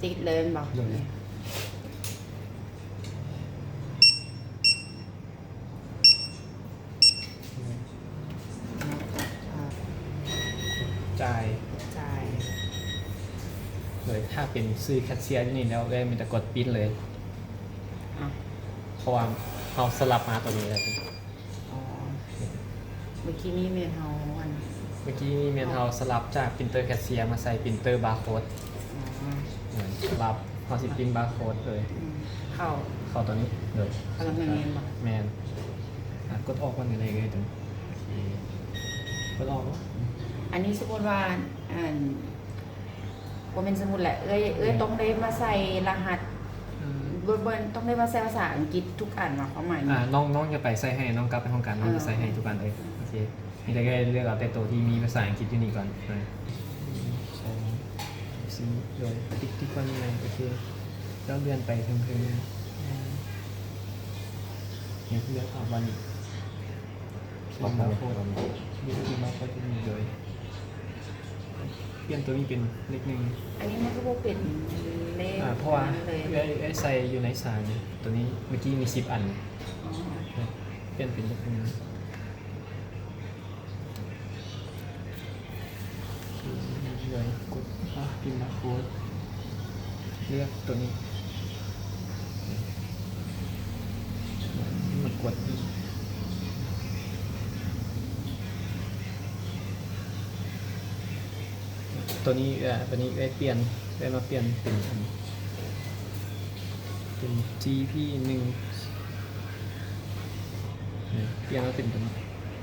ຕິດເລີຍແມ່ນບໍ່? ໂດຍ ຈ່າຍ ຈ່າຍ ໂດຍ ຖ້າເປັນຊື່ແຄຊເຊຍຢູ່ນີ້ແລ້ວ ເອື້ອຍມີແຕ່ກົດປິດເລີຍ ອ່ະ ເພາະວ່າເຮົາສະຫຼັບມາຕົວນີ້ເລີຍ. ອໍ ເມື່ອກີ້ນີ້ແມ່ນເຮົາ ອັນ ເມື່ອກີ້ນີ້ແມ່ນເຮົາສະຫຼັບຈາກປຣິນເຕີແຄຊເຊຍມາໃສ່ປຣິນເຕີບາໂຄດ. ອໍ ແມ່ນ ສະຫຼັບ ເຮົາຊິປຣິນບາໂຄດເລີຍ. ອືມ ເຂົ້າ ເຂົ້າຕົວນີ້ເລີຍ ເຂົ້າຕົວນີ້ແມ່ນບໍ່? ແມ່ນ ອ່ະ ກົດອອກກ່ອນກໍໄດ້ເລີຍຕົວນີ້. ໂອເຄ ກົດອອກ. ອັນນີ້ສົມມຸດວ່າ ອັນ ບໍ່ແມ່ນສົມມຸດແຫຼະ ເອື້ອຍ ເອື້ອຍ ອືມ ຕ້ອງໄດ້ມາໃສ່ລະຫັດ ອືມ ບໍ່ ບໍ່ ຕ້ອງໄດ້ມາໃສ່ພາສາອັງກິດທຸກອັນຫວາ? ຄວາມໝາຍ ອ່າ ນ້ອງ ນ້ອງຈະໄປໃສ່ໃຫ້ ນ້ອງກັບໄປຫ້ອງການ ນ້ອງຈະໃສ່ໃຫ້ ເອີ ທຸກອັນເລີຍ. ໂອເຄ ມີແຕ່ເອື້ອຍເລືອກເອົາແຕ່ໂຕທີ່ມີພາສາອັງກິດຢູ່ນີ້ກ່ອນ. ໜຶ່ງ ສອງ ສາມ ສີ່ ໂດຍ ຕິກ ຕິກກ່ອນກໍໄດ້. ໂອເຄ ແລ້ວເລື່ອນໄປເທິງໆ ອືມ ນີ້ ເລືອກເອົາບ່ອນນີ້ ພິມບາໂຄດ ພິມບາໂຄດຢູ່ນີ້ ໂດຍ ປ່ຽນຕົວນີ້ເປັນເລກໜຶ່ງ. ອັນນີ້ມັນກໍບໍ່ເປັນເລກ ອ່າ ເພາະວ່າເອື້ອຍ ເອື້ອຍໃສ່ຢູ່ໃນສາຍນີ້ ຕົວນີ້ເມື່ອກີ້ມີສິບອັນ. ອໍ ປ່ຽນເປັນເລກໜຶ່ງ ໂດຍກົດ ອ່າ ພິມບາໂຄດ ເລືອກຕົວນີ້ ມາກົດ ຕົວນີ້ ເອີ ບັດນີ້ເອື້ອຍປ່ຽນ ເອື້ອຍມາປ່ຽນເປັນອັນ ເປັນ ຈີພີ ໜຶ່ງ ນີ້ ປ່ຽນມາເປັນຕົວນີ້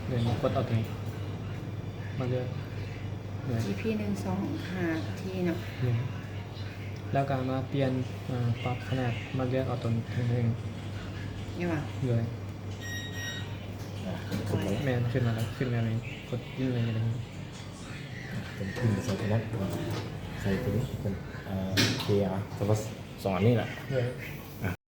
ເລີຍມາກົດເອົາຕົວນີ້ ມາເລືອກ ນີ້ ຈີພີ ໜຶ່ງ ສອງ ຫ້າ ທີເນາະ ນີ້ ແລ້ວກໍມາປ່ຽນ ອ່າ ປັບຂະໜາດ ມາເລືອກເອົາຕົວນີ້ເອງ ນີ້ຫວາ? ເລີຍ ອ່າ ຂຶ້ນມາແລ້ວ ແມ່ນ ຂຶ້ນມາແລ້ວ ຂຶ້ນແບບນີ້ ກົດຢູ່ນີ້ເລີຍ. ເປັນພິມໃສ່ຕົວນັ້ນ ໃສ່ຕົວນີ້ເປັນ ເອີ ເຄອາ ສອງອັນນີ້ແຫຼະ ໂດຍ.